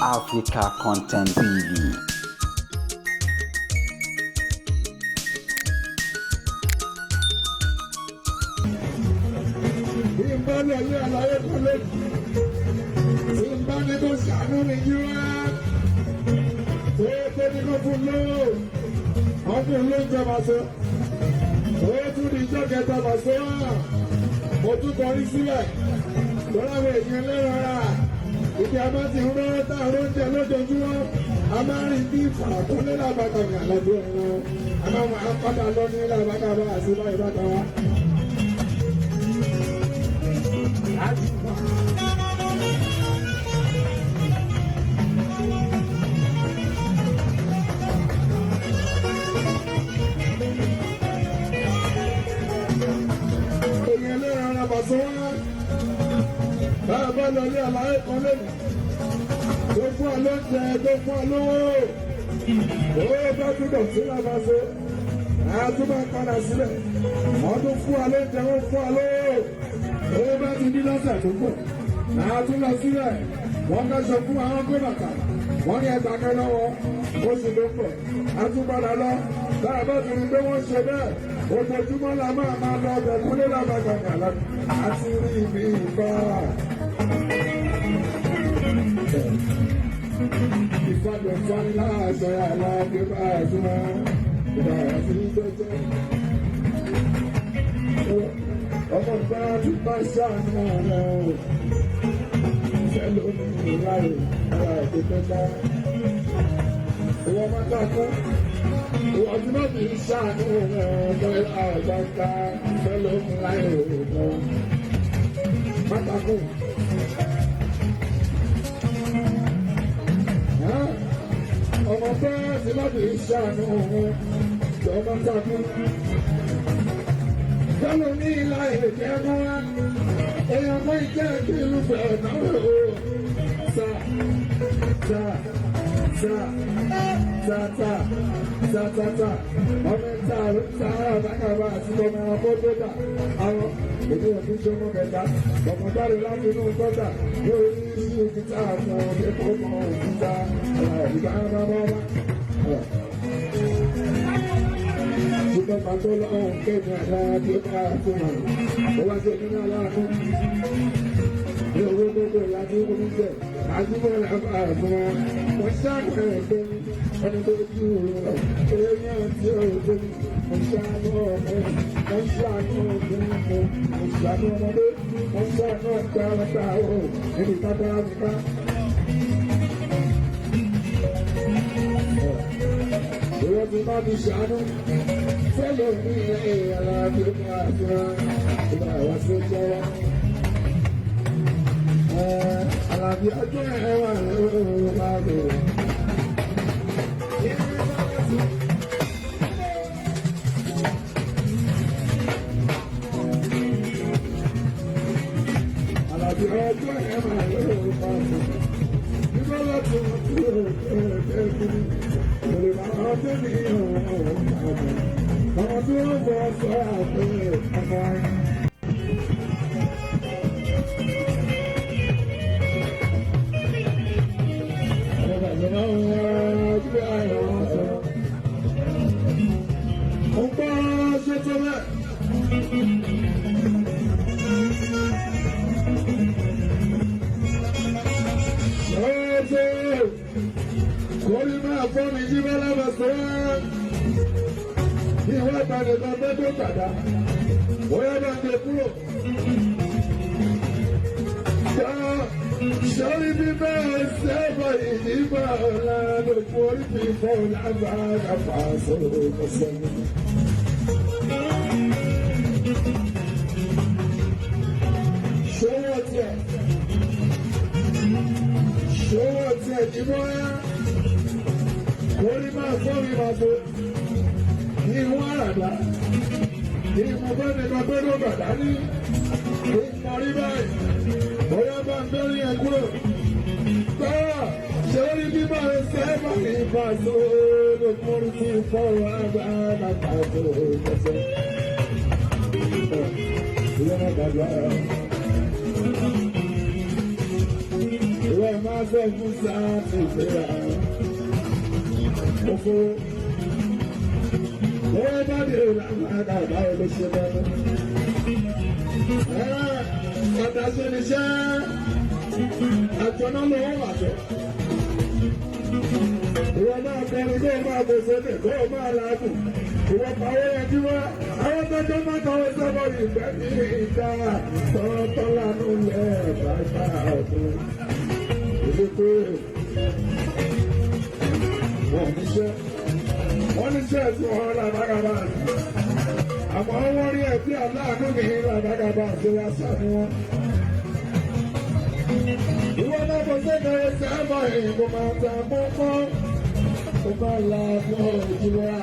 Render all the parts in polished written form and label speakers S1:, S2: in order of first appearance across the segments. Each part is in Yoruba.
S1: Africa Content TV.
S2: Bí n bá lọ yé àlàyé kan lónìí, tí n bá ní kó ṣàánú mi yí wá, tó tó ní kó fún lówó, ọkùnrin ló ń jẹ màṣẹ, ó tún ní ìjọ kẹta màṣẹ wá, mo tún kọrí sílẹ̀, lọ́la àwọn èèyàn lẹ́rọ ra, ìdí a bá ti ń rọ́ tá a róúnjẹ lójoojúmọ́, a máa ń rí bí ìfàkúnlé làbàkà ní àlàbí ọ̀run, a máa ń padà lọ ní làbàkà bá àti báyìí bàtà wa. Èèyàn lẹ́ran ara bàṣọ wá. Bá a bá lọ ní àlàyé kan lónìí. Tó fún ọ lóúnjẹ, tó fún ọ lówó. Owó bá túbọ̀ sí làbàṣọ. A tún máa padà sílẹ̀. Wọ́n tún fún ọ lóúnjẹ, wọ́n fún ọ lówó. Owó bá ti ní lọ́sẹ̀ tó pọ̀. A tún lọ sílẹ̀. Wọ́n kẹ́sọ̀ fún àwọn gbé bàtà. Wọ́n ní ẹgbàá kan lọ́wọ́. Oṣù tó pọ̀. A tún padà lọ. Bá a bá ti rí pé wọ́n ṣe bẹ́ẹ̀. Ojoojúmọ́ la máa máa lọ ọbẹ̀ kúlé lábàgbàgbà lọ. A ti rí ibi ìfà. Ìfàgbẹ̀ fanilá aṣọ yàrá bí bá a tún máa ìgbà àti jẹjẹ. Ọmọ ìgbà tí bá ṣàánú rẹ̀ o. Ìfẹ́ ló ní ìláyè ara ìdíkẹ́ bá. Ìwọ máa dákú. Ìwọ tí wọ́n fi ṣàánú rẹ̀ ọ̀dọ́ àgbàgbà ìfẹ́ ló ní láyè òògùn. Má dákú. Ọmọ bẹ́ẹ̀ tí wọ́n fi ṣàánú rẹ̀ ọ̀dọ́ máa dákú. Fẹ́lú ní ìlà èdè ẹ̀kọ́ wa, èèyàn mọ ìjẹ́ kí irúfẹ́ náà o. Sa sa sa sa sa sa sa sa ọmọ ẹ̀ta sa àbákàbà àti ọmọ ẹranko tó dà àwọn èdè ẹ̀kú ṣe ọmọ kẹta ọmọ jáde láti inú gọ́tà lórí sí òkúta àwọn ọmọ ọmọ òkúta ìgbà bá bá bá. Ṣùgbọ́n pàtó lọ́wọ́ kéde àdá tí ó bá fún wa. Ó wá sí nínú aláàánú. Ní owó gbogbo ìyá tí ó ń jẹ, àdúgbò rẹ̀ bá fún wa. Wọ́n ṣàkóso ẹ̀gbẹ́ mi, ẹni tó ju rẹ̀, èèyàn tí ó tó mi. Mo ṣàánú ọmọ, mo ṣàánú obìnrin mo, mo ṣàánú ọmọdé, mo ṣàánú ọ̀gá ọ̀gá o, níbi tábà mi ká. Ìwọ́n ti má mi ṣàánú. Fẹ́lẹ̀ mi ní aláàbí àdúrà ìgbà wá sí jẹ́wọ́. Alábí ọjọ́ ẹ̀wà ló bá lò. Alábí ọjọ́ ẹ̀wà ló bá lò. Ìgbà láti wọ́n tí ó ẹ̀ẹ́dẹ́gbẹ̀rún. Olè máa ń tẹ̀lé ọ̀hún àwọn tí wọ́n bọ̀ sọ àpẹẹrẹ ọmọ ayé. Kórìí máa fọ́ mi jí bọ́lá bá sọ́ọ́ ìwé ìbànújẹ́ tó tó tàdá bóyá bá ń gbé kúrò. Sọ́rí bíbẹ́ sẹ́fọ̀ ìdìbò ọ̀la lóko orí fífọ́ lágbára fàṣọ ọ̀sẹ̀. Ṣówó tiẹ̀ ṣówó tiẹ̀ dìbò yá orí máa fọ́ mi máa tó ní wọ́n àràdá ní mo bá nìkan pé ló bàdá ní mo rí báyìí bóyá bá ń bẹ́rí ẹ kúrò bá ṣe orí bíbá rẹ sẹ́fà ní pàṣẹ lókùnrin tí fọwọ́ àgbà pàṣẹ pàṣẹ. Ìwé náà gbàgbọ́. Ìwé máa sọ fún sáà tó fẹ́ra. Òfò. Wọ́n bá dé làbàkà báwo ló ṣe bẹ́ẹ̀. Ọ̀dà ṣe ní iṣẹ́ àjọ náà lọ́wọ́ àjọ. Ìwọ máa kọrin kó o máa bò sókè kó o máa làágùn. Ìwọ pàwọ́ yẹn jí wá. Àwọn tó tó máa kọ̀wé sọ́kọ̀ ìgbẹ́ ní ìta. Tọ́tọ́ lánú lẹ̀ bàbá ọ̀tún. Ìlú pé wọ́n níṣẹ́. Wọ́n níṣẹ́ tí wọ́n làbágàbà. Àmọ́ wọ́n rí ẹbí aláàánú mi làbágàbà àti wá sànú wọn. Ìwọ náà kò sẹ́kẹ̀ sábà ìbò máa ta pọ́npọ́n. Ó máa la fún ìjìnlẹ̀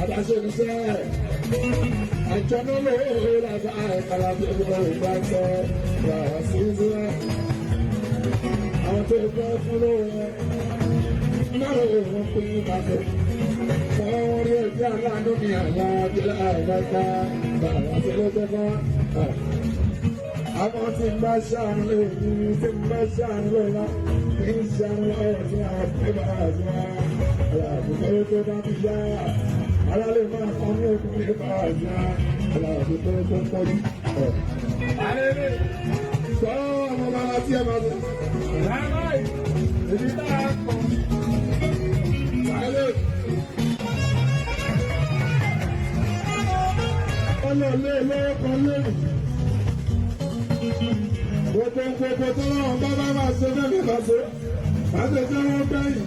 S2: àdáṣe iṣẹ́. Àjọ náà ló ń làbá àìkàlà bí ẹgbẹ́ ògbà sọ wà sí ìṣẹ́. Àwọn tó fẹ́ fún lówó yẹn. Náà ló wọ́n pín ìbáṣẹ. Wọ́n rí ẹbí aláàánú mi àlá àbílẹ̀ àìbáta. Bàbá ṣe ló tẹ́ fún wa. Àwọn tí ń bá ṣàánú lè ní tí ń bá ṣàánú lọ́la kì í ṣàánú lọ́wọ́ tí a fẹ́ bá a jọ aláàbò tó bá ti yá ara lè máa kọ́ ní òkú lè bá a jọ aláàbò tó tó pọ̀jù. Sọ ọmọ bàbá tí ẹ máa sọ. Èmi tá a kọ. Ọlọ́ọ̀lẹ́ lọ́wọ́ kan lónìí. Gbogbo gbogbo tó lọ́wọ́ bá bá máa ṣe bẹ́ẹ̀ máa ṣe. Máa ṣe jẹ́ wọ́n gbẹ̀yìn.